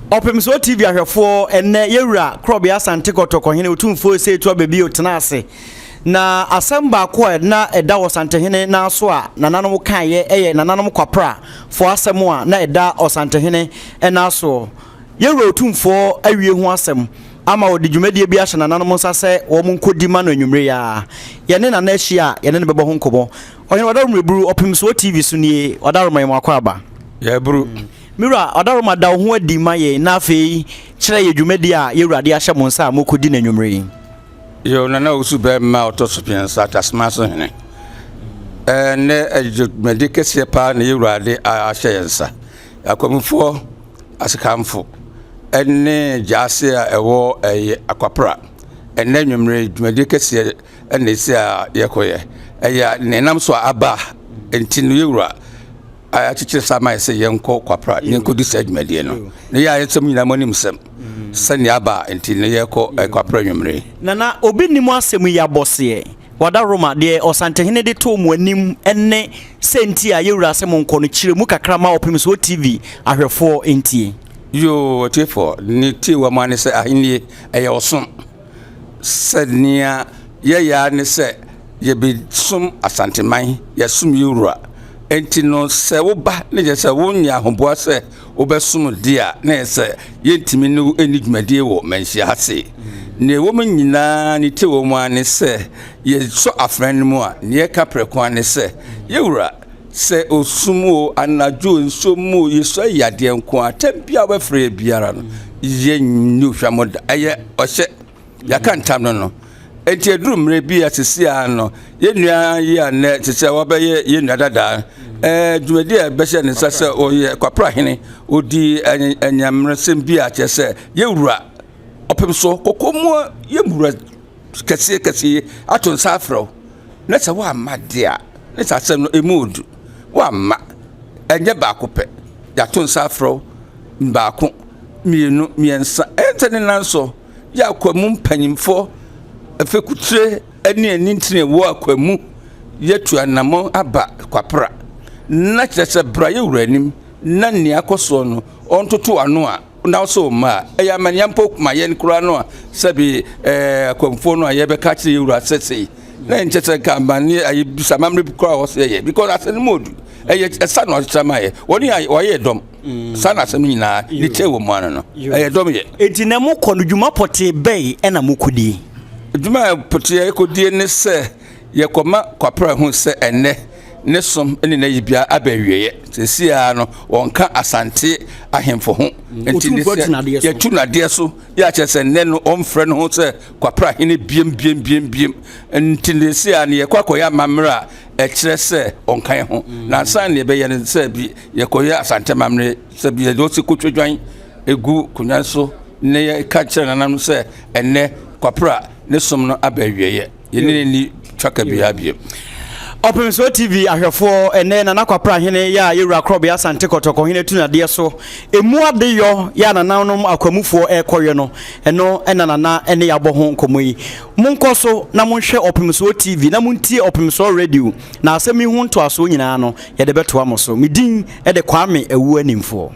Ɔpemsoɔ TV ahwɛfoɔ, ɛnnɛ yɛwura Korɔbea Asante Kɔtɔkɔhene Otumfoɔ Osei Tuabebio tena ase. Na asɛm baako a na ɛda Ɔsantehene nan so a nananom kaeɛ yɛ nananom kwapra foɔ asɛm a na ɛda Ɔsantehene nan soɔ. Yɛwura Otumfoɔ awie ho asɛm ama ɔde dwumadie bi ahyɛ nananom nsa sɛ wɔn nkɔdi ma no anwummere yi ara. Yɛne Nana ahyia a yɛne no bɛbɔ ho nkɔmmɔ. Ɔhene Ɔdaroma Eburu, Ɔpemsoɔ TV so nie, Ɔdaroma yɛ mo akwaaba. Yɛaburu. Me wura, Ɔdaroma da wo ho adi ma yɛn na afei kyerɛ yɛ dwumadie a yɛwura de ahyɛ mo nsa a mokɔdi no anwummere yi. Yo, Nana Owusu Bɛmma a ɔtɔ so mmiɛnsa, Tasman so hene. Ɛnnɛ dwumadi kɛseɛ paa na yɛwura de ahyɛ yɛn nsa. Akwamufoɔ, asekamfo ne gyaase a ɛwɔ ɛyɛ Akwapra. Ɛnnɛ nwummere dwumadi kɛseɛ na ɛsi a yɛkɔyɛ. Ɛyɛ ne nam so a aba nti no yɛwura akyekyere saa ma yɛ sɛ yɛnkɔ Kwapra na yɛnkɔdi saa dwumadie no. Na yɛ a yɛnsɛm nyinaa mo anim sɛm sɛnea aba nti no yɛkɔ Kwapra nwummere. Nana, obi nni mo asɛm yi abɔseɛ. Wada Roma, deɛ Ɔsantehene de too mo anim ne sɛ nti a yɛwura sɛ monkɔ no, kyerɛ mu kakra ma Ɔpemsoɔ TV ahwɛfoɔ ntie. Yoo, atiefoɔ, ne tie wɔ mu ara ne sɛ ahennie ɛyɛ ɔsom. Sɛ nea yɛyɛ ara ne sɛ yɛbɛsom Asanteman, yɛsom yɛn wura. Enti no sɛ woba ne kyerɛ sɛ wonyɛ ahoboa sɛ wobɛsom deɛ a, na ɛyɛ sɛ yɛntumi ne wo nni dwumadie wɔ manhyia ha sei. Nea ɛwɔ mu nyinaa ne ti wɔ mu ara ne sɛ yɛsɔ afena no mu a, nea yɛka prɛko ara ne sɛ, yɛn wura, sɛ osum o, anadwo o, nsuo mu o, yɛsua yadeɛ nko ara, tɛm biara wobɛfrɛ yɛ biara no, yɛnni hwammɔ da. Ɛyɛ ɔhyɛ. Yɛaka ntam no no. Enti ɛduru mmerɛ bi a sisi ara no, yɛn nua yi a nnɛ te sɛ wabɛyɛ yɛn nua dadaa, ɛɛ dwumadi a ɛbɛhyɛ ne nsa sɛ ɔyɛ Kwapra hene, ɔdi anyammerɛsɛm bi a kyerɛ sɛ yɛwura ɔpem so kɔkɔɔ mu yɛwura kɛseɛ kɛseɛ ato nsa afrɛ wo na sɛ woamma deɛ a ne sɛ asɛm no ɛmu odu woamma ɛnyɛ baako pɛ yɛato nsa afrɛ wo baako mmienu mmiɛnsa ɛnsɛ ne nan so yɛ akwamu mpanyimfoɔ afekutire ne anintini ɛwɔ akwamu yɛtu anammɔn aba Kwapra na kyerɛ sɛ bra yɛ wura anim na nea akɔ soɔ no ɔntoto ano a na ɔsɛ ɔma a ɛyɛ amanneɛ mpo ma yɛn koraa no a sɛbi ɛɛ akwamfoɔ no a yɛbɛka akyerɛ yɛ wura sɛ sei na nkyɛ sɛ nka amanneɛ ayɛ bisa amammerɛ bi koraa ɔsɛ yɛ because asɛ no mu odu ɛyɛ ɛsa na ɔkyekyɛ ma yɛ wɔne a wɔyɛ dɔm saa na asɛm no nyinaa ne kyɛ wɔ mu ano no ɛyɛ dɔm yɛ. Enti na mokɔ no dwuma pɔtee bɛn ɛna mokɔdie? Dwuma pɔtee a yɛkɔdie ne sɛ yɛkɔma Kwapra hu sɛ ɛnnɛ ne som ne n'ayibea aba awieɛ. Seesei ara no wɔnka Asante ahemfo ho. Nti ne sɛ yɛtu no adeɛ so yɛ akyerɛ sɛ nnɛ no ɔmfrɛ ne ho sɛ Kwapra hene biem biem biem biem. Nti ne seesei ara no yɛkɔ akɔyɛ amammerɛ a ɛkyerɛ sɛ ɔnka yɛn ho. Na ansa na yɛbɛyɛ no sɛ bi yɛkɔyɛ Asante amammerɛ sɛ bi yɛde ɔse kotwa dwan egu konwa so na yɛka kyerɛ nananom sɛ ɛnnɛ Kwapra ne som no aba awieɛ. Yɛne no nni twaka biara bio. Ɔpemsoɔ TV ahwɛfoɔ, ɛnnɛ Nana Kwapra Hene yɛ a yɛwura Korɔbea Asante Kɔtɔkɔ Hene tu nadeɛ so. Ɛmu adeyɔ yɛ a nananom akwamufoɔ ɛrekɔyɛ no, ɛno na Nana ne yɛabɔ ho nkɔmmɔ yi. Monkɔ so na monhwɛ Ɔpemsoɔ TV na montie Ɔpemsoɔ Radio na asɛm yi ho ntoasoɔ nyinaa no yɛde bɛtoa mo so. Me din de Kwame Awuo Animfoɔ.